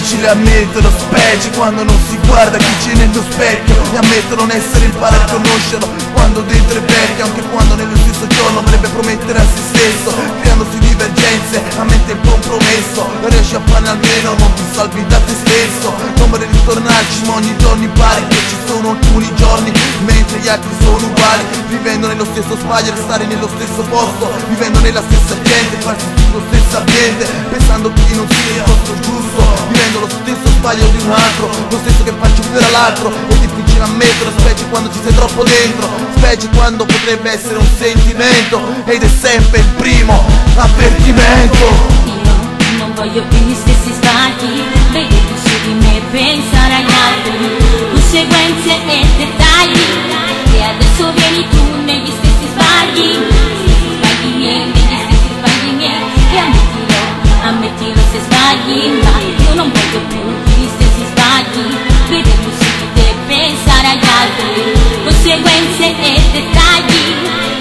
difficile ammetterlo, specie quando non si guarda chi c'è nello specchio. E ammetto non essere impara a conoscerlo quando dentro è vecchio, anche quando nello stesso giorno vorrebbe promettere a se stesso, creandosi divergenze, ammette il compromesso. Non riesci a farne almeno, non ti salvi da te stesso. Non vorrei ritornarci, ma ogni giorno impari che ci sono alcuni giorni mentre gli altri sono uguali. Vivendo nello stesso sbaglio, restare nello stesso posto, vivendo nella stessa gente, farsi sullo stesso ambiente, pensando che non sia il posto giusto, vivendo lo stesso sbaglio di un altro, lo stesso che faccio vivere all'altro. È difficile ammetterlo, specie quando ci sei troppo dentro, specie quando potrebbe essere un sentimento, ed è sempre il primo avvertimento. Io non voglio più gli stessi sbagli, vederli su di me, pensare agli altri, conseguenze e dettagli. E adesso vieni tu negli stessi sbagli, negli stessi sbagli miei, negli stessi sbagli miei. E ammettilo, ammettilo se sbagli, ma io non voglio più gli stessi sbagli, vederli su di te, pensare agli altri, conseguenze e dettagli.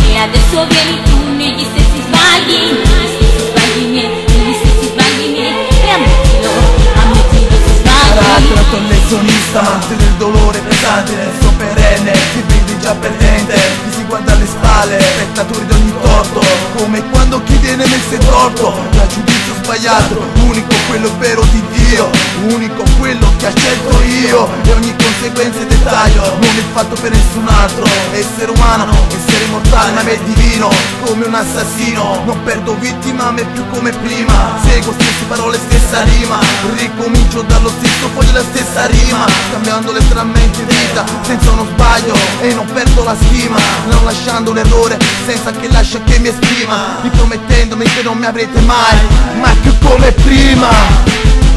E adesso vieni tu negli stessi sbagli, negli stessi sbagli miei, negli stessi sbagli miei. E ammettilo, ammettilo se sbagli. Carattere collezionista, amante del dolore pesante, nel suo perenne, si vede già perdente, chi si guarda alle spalle, spettatori di ogni torto, come quando chi viene messo in torto, da giudizio sbagliato, unico quello vero di Dio, unico quello che ha scelto io, e ogni conseguenza e dettaglio, non è fatto per nessun altro, essere umano, essere mortale, ma è divino, come un assassino, non perdo vittima, ma è più come prima, seguo stesse parole, stessa rima, ricomincio dallo stesso foglio, la stessa rima, scambiando letteralmente vita, senza uno sbaglio, e non perdo la stima, non lasciando un errore, senza che lascia che mi esprima, ripromettendomi che non mi avrete mai, ma più come prima.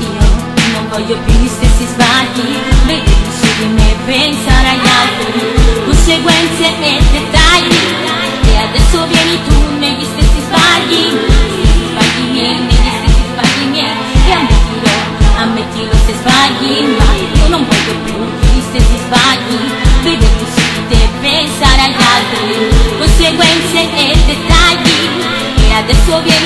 Io non voglio più gli stessi sbagli, vederli su di me, pensare agli altri, conseguenze e dettagli. E adesso vieni tu negli stessi sbagli, negli stessi sbagli miei, negli stessi sbagli miei. E ammettilo, ammettilo se sbagli, ma io non voglio più gli stessi sbagli, vederli su di te, pensare agli altri, conseguenze e dettagli. E adesso vieni